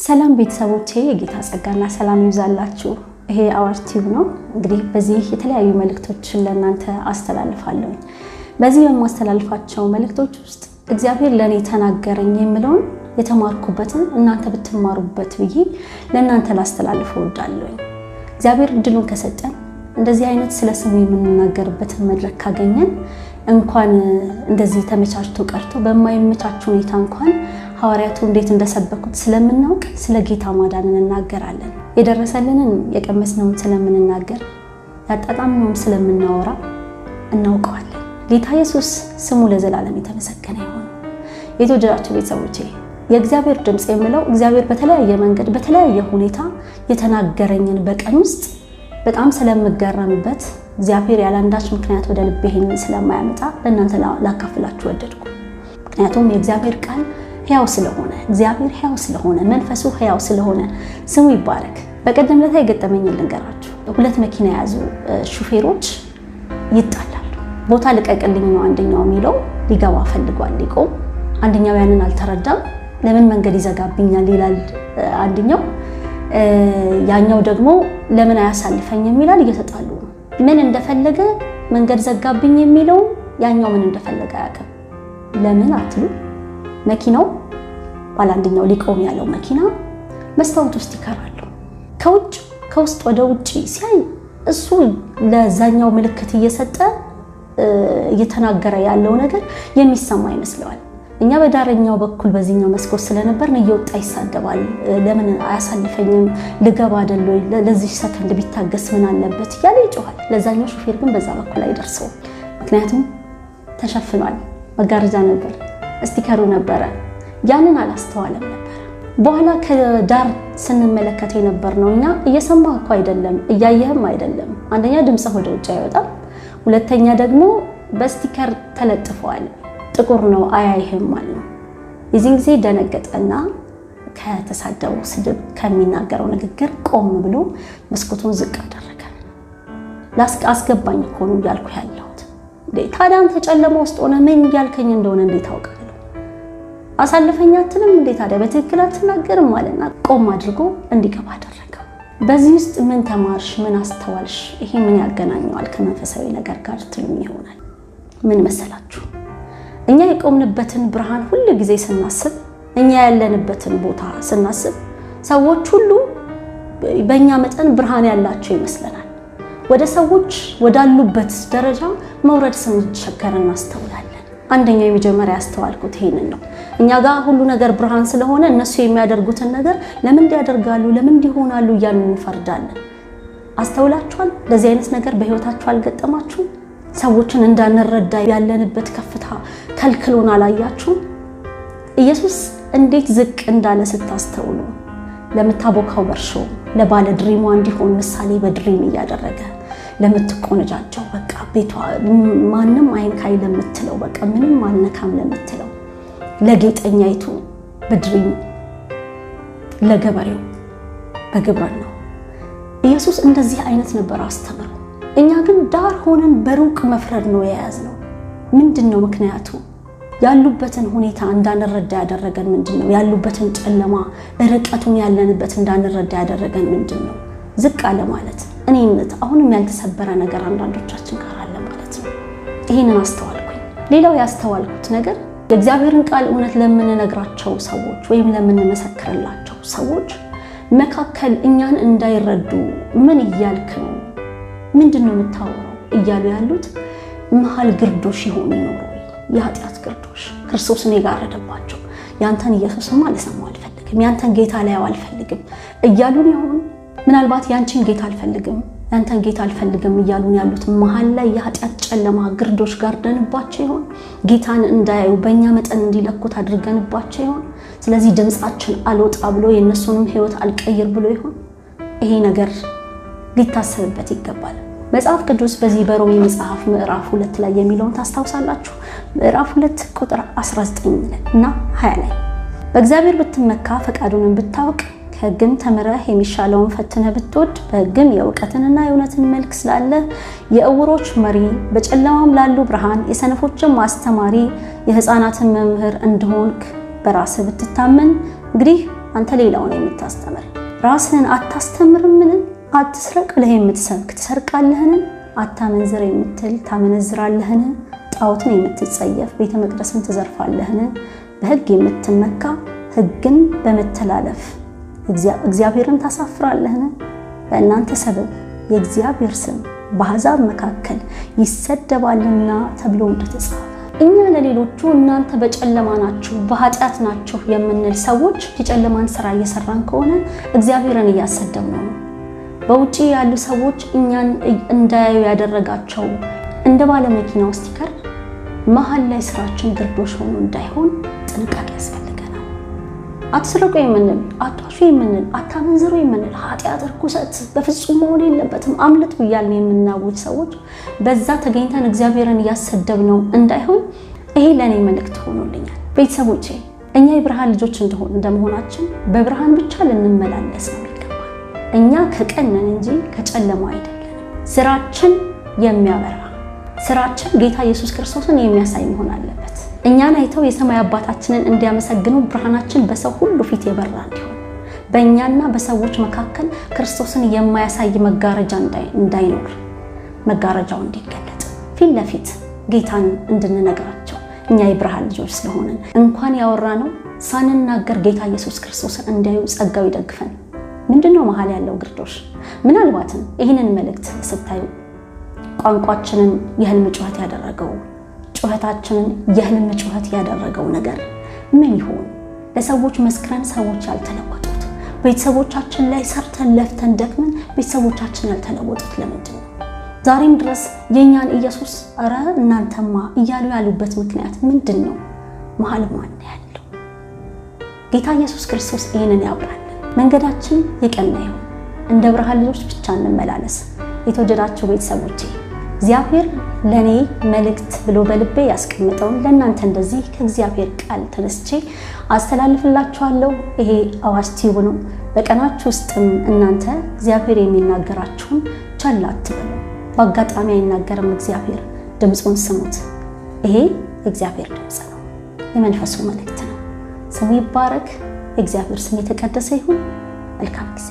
ሰላም ቤተሰቦቼ፣ የጌታ ጸጋና ሰላም ይብዛላችሁ። ይሄ አዋር ቲዩብ ነው። እንግዲህ በዚህ የተለያዩ መልእክቶችን ለእናንተ አስተላልፋለሁ። በዚህ በማስተላልፋቸው መልእክቶች ውስጥ እግዚአብሔር ለእኔ ተናገረኝ የምለውን የተማርኩበትን እናንተ ብትማሩበት ብዬ ለእናንተ ላስተላልፍ እወዳለሁ። እግዚአብሔር እድሉን ከሰጠን፣ እንደዚህ አይነት ስለ ስሙ የምንናገርበትን መድረክ ካገኘን፣ እንኳን እንደዚህ ተመቻችቶ ቀርቶ በማይመቻች ሁኔታ እንኳን ሐዋርያቱ እንዴት እንደሰበኩት ስለምናውቅ ስለ ጌታ ማዳን እንናገራለን። የደረሰልንን የቀመስነውን ስለምንናገር፣ ያጣጣምነውን ስለምናወራ እናውቀዋለን። ጌታ ኢየሱስ ስሙ ለዘላለም የተመሰገነ ይሁን። የተወደዳችሁ ቤተሰቦቼ፣ የእግዚአብሔር ድምፅ የምለው እግዚአብሔር በተለያየ መንገድ በተለያየ ሁኔታ የተናገረኝን በቀን ውስጥ በጣም ስለምገረምበት፣ እግዚአብሔር ያለአንዳች ምክንያት ወደ ልቤ ይሄንን ስለማያመጣ ለእናንተ ላካፍላችሁ ወደድኩ። ምክንያቱም የእግዚአብሔር ቃል ሕያው ስለሆነ፣ እግዚአብሔር ሕያው ስለሆነ፣ መንፈሱ ሕያው ስለሆነ ስሙ ይባረክ። በቀደም ዕለት የገጠመኝን ልንገራችሁ። ሁለት መኪና የያዙ ሹፌሮች ይጣላሉ። ቦታ ልቀቅልኝ ነው አንደኛው የሚለው፣ ሊገባ ፈልጓል ሊቆም። አንደኛው ያንን አልተረዳም። ለምን መንገድ ይዘጋብኛል ይላል አንደኛው። ያኛው ደግሞ ለምን አያሳልፈኝም ይላል። እየተጣሉ ነው። ምን እንደፈለገ መንገድ ዘጋብኝ የሚለው ያኛው ምን እንደፈለገ አያውቅም። ለምን አትሉ? መኪናው ባለ አንደኛው ሊቆም ያለው መኪና መስታወት ውስጥ ይከራሉ። ከውጭ ከውስጥ ወደ ውጭ ሲያይ እሱ ለዛኛው ምልክት እየሰጠ እየተናገረ ያለው ነገር የሚሰማ ይመስለዋል። እኛ በዳረኛው በኩል በዚህኛው መስኮት ስለነበርን እየወጣ ይሳደባል። ለምን አያሳልፈኝም? ልገባ አይደል ወይ? ለዚህ ሰከንድ ቢታገስ ምን አለበት? እያለ ይጮሃል። ለዛኛው ሾፌር ግን በዛ በኩል አይደርሰውም። ምክንያቱም ተሸፍኗል። መጋረጃ ነበር፣ sticker ኡ ነበረ። ያንን አላስተዋለም ነበረ። በኋላ ከዳር ስንመለከት የነበር ነው፣ እኛ እየሰማህ እኮ አይደለም፣ እያየህም አይደለም። አንደኛ ድምፅህ ወደ ውጭ አይወጣም፣ ሁለተኛ ደግሞ በ sticker ተለጥፈዋል። ጥቁር ነው፣ አያይህም ማለት ነው። የዚህን ጊዜ ደነገጠና ከተሳደበው ስድብ ከሚናገረው ንግግር ቆም ብሎ መስኮቱን ዝቅ አደረገ። አስገባኝ እኮ ነው እያልኩ ያለሁት። ታዲያ አንተ ጨለማ ውስጥ ሆነ ምን እያልከኝ እንደሆነ እንዴት አውቃለሁ? አሳልፈኝ አትልም እንዴ ታዲያ፣ በትክክል አትናገርም? አለና ቆም አድርጎ እንዲገባ አደረገው። በዚህ ውስጥ ምን ተማርሽ? ምን አስተዋልሽ? ይሄ ምን ያገናኘዋል ከመንፈሳዊ ነገር ጋር ትሉኝ ይሆናል። ምን መሰላችሁ? እኛ የቆምንበትን ብርሃን ሁል ጊዜ ስናስብ፣ እኛ ያለንበትን ቦታ ስናስብ ሰዎች ሁሉ በእኛ መጠን ብርሃን ያላቸው ይመስለናል። ወደ ሰዎች ወዳሉበት ደረጃ መውረድ ስንቸገር እናስተውላለን። አንደኛው የመጀመሪያ ያስተዋልኩት ይሄንን ነው። እኛ ጋር ሁሉ ነገር ብርሃን ስለሆነ እነሱ የሚያደርጉትን ነገር ለምን እንዲያደርጋሉ፣ ለምን እንዲሆናሉ እያልን እንፈርዳለን። አስተውላችኋል? ለዚህ አይነት ነገር በህይወታችሁ አልገጠማችሁም? ሰዎችን እንዳንረዳ ያለንበት ከፍታ ከልክሎን አላያችሁም? ኢየሱስ እንዴት ዝቅ እንዳለ ስታስተውሉ፣ ለምታቦካው በርሾ፣ ለባለ dream ዋ እንዲሆን ምሳሌ በ dream እያደረገ፣ ለምትቆነጃጀው፣ በቃ ቤቷ ማንም አይንካይ ለምትለው፣ በቃ ምንም አልነካም ለምትለው፣ ለጌጠኛይቱ በ dream፣ ለገበሬው በግብርናው ኢየሱስ እንደዚህ አይነት ነበር አስተምሮ። እኛ ግን ዳር ሆነን በሩቅ መፍረድ ነው የያዝነው። ምንድን ነው ምክንያቱ? ያሉበትን ሁኔታ እንዳንረዳ ያደረገን ምንድን ነው? ያሉበትን ጨለማ ርቀቱን ያለንበት እንዳንረዳ ያደረገን ምንድን ነው? ዝቅ አለ ማለት እኔነት አሁንም ያልተሰበረ ነገር አንዳንዶቻችን ጋር አለ ማለት ነው። ይህንን አስተዋልኩኝ። ሌላው ያስተዋልኩት ነገር የእግዚአብሔርን ቃል እውነት ለምንነግራቸው ሰዎች ወይም ለምንመሰክርላቸው ሰዎች መካከል እኛን እንዳይረዱ ምን እያልክ ነው፣ ምንድን ነው የምታወራው እያሉ ያሉት መሀል ግርዶሽ ይሆኑ ይኖሩ ወይ? የኃጢአት ግርዶሽ ክርስቶስን የጋረደባቸው፣ ያንተን ኢየሱስማ ልሰማው አልፈልግም፣ ያንተን ጌታ ላየው አልፈልግም እያሉን ይሆን? ምናልባት ያንቺን ጌታ አልፈልግም፣ ያንተን ጌታ አልፈልግም እያሉን ያሉት መሀል ላይ የኃጢአት ጨለማ ግርዶሽ ጋርደንባቸው ይሆን? ጌታን እንዳያዩ በእኛ መጠን እንዲለኩት አድርገንባቸው ይሆን? ስለዚህ ድምፃችን አልወጣ ብሎ የእነሱንም ሕይወት አልቀይር ብሎ ይሆን? ይሄ ነገር ሊታሰብበት ይገባል። መጽሐፍ ቅዱስ በዚህ በሮሜ መጽሐፍ ምዕራፍ 2 ላይ የሚለውን ታስታውሳላችሁ። ምዕራፍ 2 ቁጥር 19 እና 20 ላይ፣ በእግዚአብሔር ብትመካ፣ ፈቃዱንም ብታውቅ፣ ከሕግም ተምረህ የሚሻለውን ፈትነህ ብትወድ፣ በሕግም የእውቀትንና የእውነትን መልክ ስላለ፣ የዕውሮች መሪ፣ በጨለማም ላሉ ብርሃን፣ የሰነፎችም አስተማሪ፣ የሕፃናትን መምህር እንደሆንክ በራስህ ብትታመን እንግዲህ አንተ ሌላውን የምታስተምር ራስህን አታስተምርምን? አትስረቅ ብለህ የምትሰብክ ትሰርቃለህን? አታመንዝር የምትል ታመነዝራለህን? ጣዖትን የምትጸየፍ ቤተ መቅደስን ትዘርፋለህን? በሕግ የምትመካ ሕግን በመተላለፍ እግዚአብሔርን ታሳፍራለህን? በእናንተ ሰበብ የእግዚአብሔር ስም በአሕዛብ መካከል ይሰደባልና ተብሎ እንደተጻፈ። እኛ ለሌሎቹ እናንተ በጨለማ ናችሁ፣ በኃጢአት ናችሁ የምንል ሰዎች የጨለማን ስራ እየሰራን ከሆነ እግዚአብሔርን እያሰደብነው ነው። በውጪ ያሉ ሰዎች እኛን እንዳያዩ ያደረጋቸው እንደ ባለ መኪናው sticker መሀል ላይ ስራችን ግርዶሽ ሆኖ እንዳይሆን ጥንቃቄ ያስፈልገናል። አትስረቁ የምንል፣ አትዋሹ የምንል፣ አታመንዝሩ የምንል፣ ኃጢአት፣ ርኩሰት በፍጹም መሆን የለበትም አምልጡ እያልን የምናውጅ ሰዎች በዛ ተገኝተን እግዚአብሔርን እያሰደብነው እንዳይሆን ይሄ ለእኔ መልእክት ሆኖልኛል። ቤተሰቦቼ እኛ የብርሃን ልጆች እንደመሆናችን በብርሃን ብቻ ልንመላለስ ነው ይገባል። እኛ ከቀን ነን እንጂ ከጨለማ አይደለንም። ስራችን የሚያበራ ስራችን ጌታ ኢየሱስ ክርስቶስን የሚያሳይ መሆን አለበት። እኛን አይተው የሰማይ አባታችንን እንዲያመሰግኑ ብርሃናችን በሰው ሁሉ ፊት የበራ እንዲሆን፣ በእኛና በሰዎች መካከል ክርስቶስን የማያሳይ መጋረጃ እንዳይኖር፣ መጋረጃው እንዲገለጥ ፊት ለፊት ጌታን እንድንነግራቸው እኛ የብርሃን ልጆች ስለሆንን እንኳን ያወራነው ሳንናገር ጌታ ኢየሱስ ክርስቶስን እንዲያዩ ጸጋው ይደግፈን። ምንድነው መሀል ያለው ግርዶሽ? ምናልባትም ይህንን መልእክት ስታዩ ቋንቋችንን የህልም ጩኸት ያደረገው፣ ጩኸታችንን የህልም ጩኸት ያደረገው ነገር ምን ይሆን? ለሰዎች መስክረን ሰዎች ያልተለወጡት፣ ቤተሰቦቻችን ላይ ሰርተን ለፍተን ደክመን ቤተሰቦቻችን ያልተለወጡት ለምንድን ነው? ዛሬም ድረስ የእኛን ኢየሱስ ኧረ እናንተማ እያሉ ያሉበት ምክንያት ምንድን ነው? መሀል ማን ያለው? ጌታ ኢየሱስ ክርስቶስ ይህንን ያብራልን። መንገዳችን የቀና ይሁን። እንደ ብርሃን ልጆች ብቻ እንመላለስ። የተወደዳችሁ ቤተሰቦቼ እግዚአብሔር ለኔ መልእክት ብሎ በልቤ ያስቀምጠውን ለእናንተ እንደዚህ ከእግዚአብሔር ቃል ተነስቼ አስተላልፍላችኋለሁ። ይሄ አዋሽ ቲዩብ ነው። በቀናችሁ ውስጥም እናንተ እግዚአብሔር የሚናገራችሁን ቸል አትበሉ። በአጋጣሚ አይናገርም እግዚአብሔር፣ ድምፁን ስሙት። ይሄ የእግዚአብሔር ድምፅ ነው፣ የመንፈሱ መልእክት ነው። ስሙ ይባረክ። የእግዚአብሔር ስም የተቀደሰ ይሁን። መልካም ጊዜ።